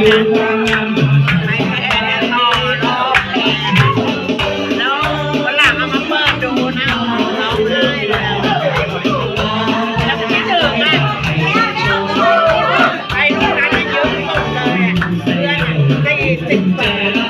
ໄປແຕ່ລະຕໍ່ເນາະ ແລ້ວວັນຫຼັງເອົາມາເປີດດູນະ ຮ້ອງໄຫ້ແລ້ວ ແລ້ວຄິດເຖິງນະ ໄປລູກນັ້ນເຢີະສົດເລີຍ ເພື່ອນສີ່ສິບແປດ